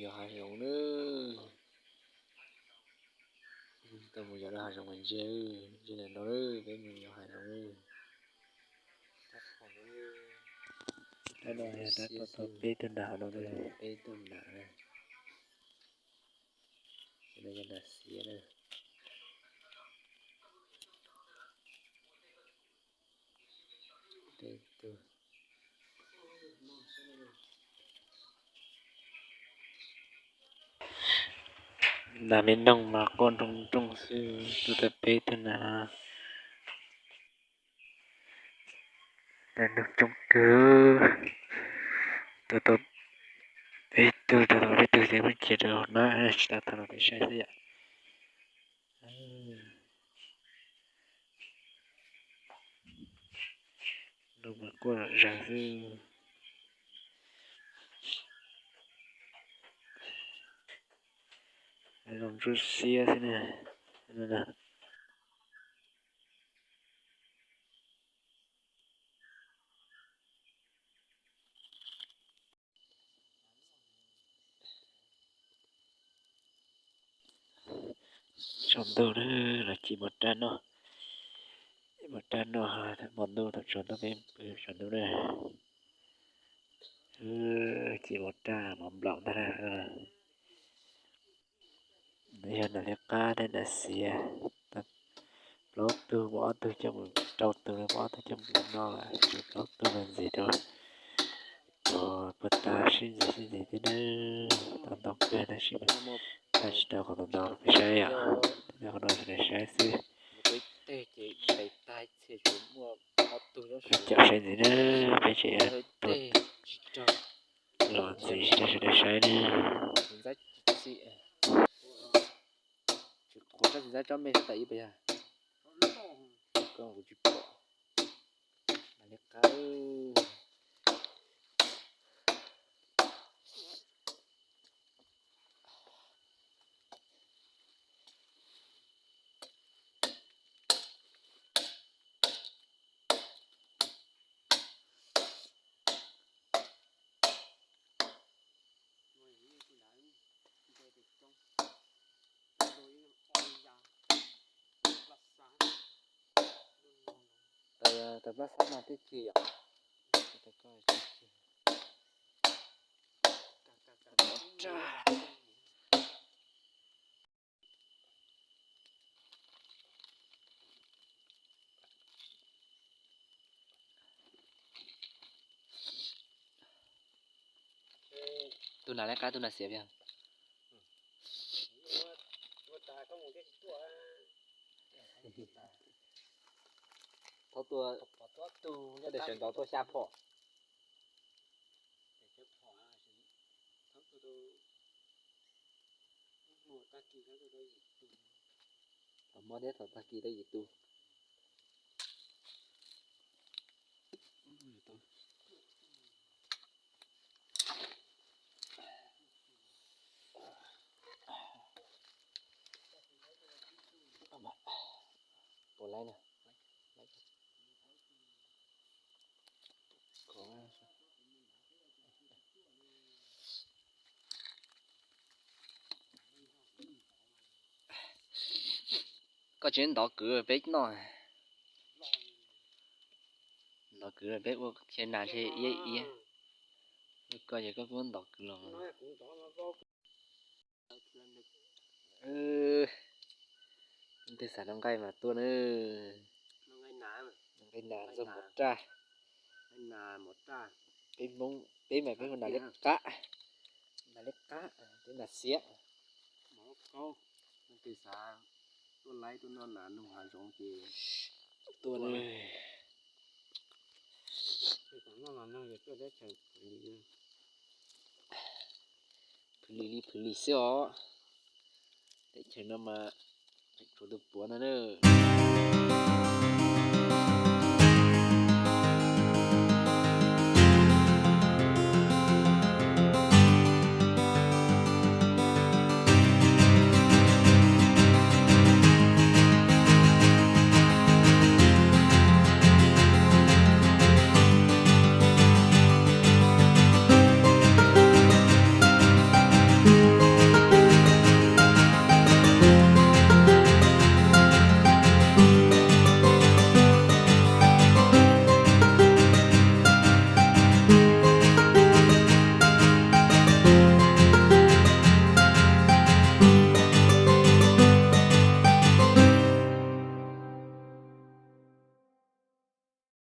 Yos hav zoov na. Tau mus yos rau hav zoov mas ntsia, ntsia ntawm no, peb mus yos hav zoov. Tab no yog tab tom tau peb tug nas no, peb tug nas na. Cov no yog nas xiav na. Peb tug. Nas me noog mas quaj nroo nroo xwb, tau tau peb tug nas. Nas noog coob kawg. Tau tau peb tug, tau tau peb tug ces muab cia rau hauv na, tsis tau tau los peb saib xwb yom. Noog mas quaj zom zaws xwb. Zoo ntsuab xiab xwb na. Tsaus ntuj na, los ci mov raj noj. Ci mov raj noj, hmo ntuj thaum tsaus ntuj peb pw tsaus ntuj na. Ci mov raj mov nplaum ntag na. Yog nas liab qab thiab nas xiav. Plaub tug, muaj ob tug coj mus, rau tug, muaj ob tug coj mus noj, tshuav plaub tug no ntxiv rau. Ua puag ta sib ntxiv sib ntxiv thiab na, tau ntau kawg tab sis tag tsis tau qhov ntau ntau peb saib yom, qhov no saib xwb. Caum saib ntxiv na, peb tseem los ntxiv tsis tau sawv daws saib na. Tsis qhuav sab tsis ntab tsob me sab tas ib pas yog. Koj kuv tsis pom. Mas li qab. Tau plab xab mas twb ci yom. Tus nas liab qab, tus nas xiav yog. Thaub tua, nyob daim sawv ntxov tua xya phom. Thaum mob thiab thaum tag kis tau yim tus. Puas laib na? Koj tsis ntov kwv peb noj. Ntov kwv peb ua khiav nas ntshe iab iab. Koj ces koj kuj ntov kwv los. Leej twg xav noj nqaij mas tuaj na. Noj nqaij nas, noj nqaij nas txog mov raj. Peb Hmoob peb mas peb hu nas liab qab, nas liab qab, peb nas xiav. Leej twg xav tuaj laib tuaj noj nas noog hav zoov ces tuaj na. Phwv lis li phwv lis xwb os. Teb chaws no mas tseem tshuav tus puav no na.